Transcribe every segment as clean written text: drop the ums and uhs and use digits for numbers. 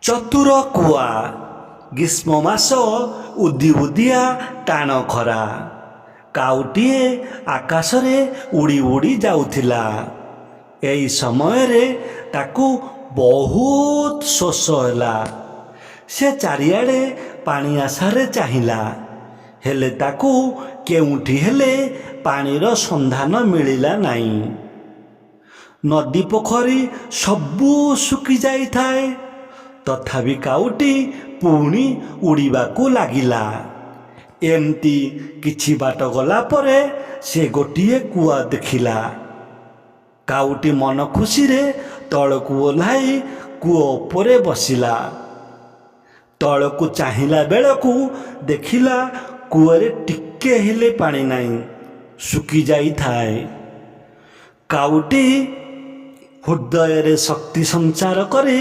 ଚତୁର କୁଆ। ଗ୍ରୀଷ୍ମ ମାସ, ଉଦି ଉଦିଆ ଟାଣ ଖରା। କାଉଟିଏ ଆକାଶରେ ଉଡ଼ି ଉଡ଼ି ଯାଉଥିଲା। ଏହି ସମୟରେ ତାକୁ ବହୁତ ଶୋଷ ହେଲା। ସେ ଚାରିଆଡ଼େ ପାଣି ଆଶାରେ ଚାହିଁଲା, ହେଲେ ତାକୁ କେଉଁଠି ହେଲେ ପାଣିର ସନ୍ଧାନ ମିଳିଲା ନାହିଁ। ନଦୀ, ପୋଖରୀ ସବୁ ଶୁଖି ଯାଇଥାଏ। ତଥାପି କାଉଟି ପୁଣି ଉଡ଼ିବାକୁ ଲାଗିଲା। ଏମିତି କିଛି ବାଟ ଗଲା ପରେ ସେ ଗୋଟିଏ କୂଅ ଦେଖିଲା। କାଉଟି ମନ ଖୁସିରେ ତଳକୁ ଓହ୍ଲାଇ କୂଅ ଉପରେ ବସିଲା। ତଳକୁ ଚାହିଁଲା ବେଳକୁ ଦେଖିଲା, କୂଅରେ ଟିକେ ହେଲେ ପାଣି ନାହିଁ, ଶୁଖି ଯାଇଥାଏ। କାଉଟି ହୃଦୟରେ ଶକ୍ତି ସଞ୍ଚାର କରି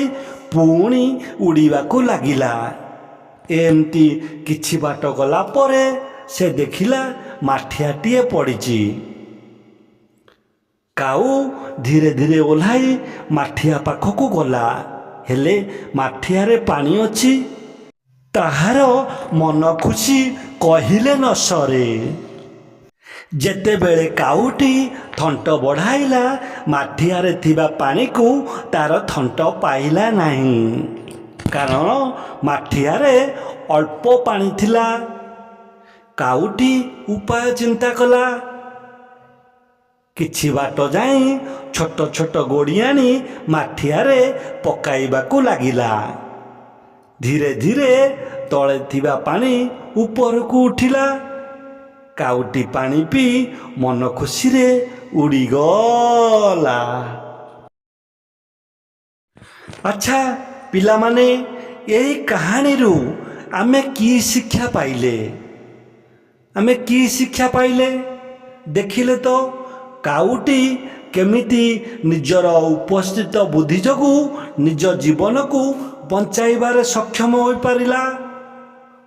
ପୁଣି ଉଡ଼ିବାକୁ ଲାଗିଲା। ଏମିତି କିଛି ବାଟ ଗଲା ପରେ ସେ ଦେଖିଲା, ମାଠିଆଟିଏ ପଡ଼ିଛି। କାଉ ଧୀରେ ଧୀରେ ଓହ୍ଲାଇ ମାଠିଆ ପାଖକୁ ଗଲା। ହେଲେ ମାଠିଆରେ ପାଣି ଅଛି। ତାହାର ମନ ଖୁସି କହିଲେ ନ ସରେ। ଯେତେବେଳେ କାଉଟି ଥଣ୍ଟ ବଢ଼ାଇଲା, ମାଠିଆରେ ଥିବା ପାଣିକୁ ତାର ଥଣ୍ଟ ପାଇଲା ନାହିଁ, କାରଣ ମାଠିଆରେ ଅଳ୍ପ ପାଣି ଥିଲା। କାଉଟି ଉପାୟ ଚିନ୍ତା କଲା। କିଛି ବାଟ ଯାଇ ଛୋଟ ଛୋଟ ଗୋଡ଼ି ଆଣି ମାଠିଆରେ ପକାଇବାକୁ ଲାଗିଲା। ଧୀରେ ଧୀରେ ତଳେ ଥିବା ପାଣି ଉପରକୁ ଉଠିଲା। କାଉଟି ପାଣି ପିଇ ମନ ଖୁସିରେ ଉଡ଼ିଗଲା। ଆଚ୍ଛା ପିଲାମାନେ, ଏଇ କାହାଣୀରୁ ଆମେ କି ଶିକ୍ଷା ପାଇଲେ? ଆମେ କି ଶିକ୍ଷା ପାଇଲେ? ଦେଖିଲେ ତ, କାଉଟି କେମିତି ନିଜର ଉପସ୍ଥିତ ବୁଦ୍ଧି ଯୋଗୁଁ ନିଜ ଜୀବନକୁ ବଞ୍ଚାଇବାରେ ସକ୍ଷମ ହୋଇପାରିଲା।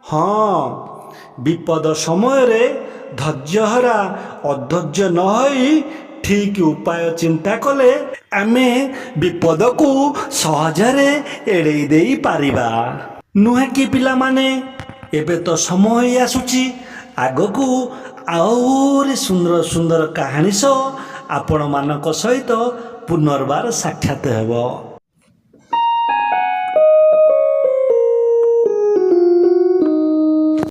ହଁ, ବିପଦ ସମୟରେ ଧୈର୍ଯ୍ୟହରା, ଅଧୈର୍ଯ୍ୟ ନ ହୋଇ ଠିକ୍ ଉପାୟ ଚିନ୍ତା କଲେ ଆମେ ବିପଦକୁ ସହଜରେ ଏଡ଼େଇ ଦେଇପାରିବା, ନୁହେଁ କି ପିଲାମାନେ? ଏବେ ତ ସମୟ ହେଇ ଆସୁଛି। ଆଗକୁ ଆହୁରି ସୁନ୍ଦର ସୁନ୍ଦର କାହାଣୀ ସହ ଆପଣମାନଙ୍କ ସହିତ ପୁନର୍ବାର ସାକ୍ଷାତ ହେବ।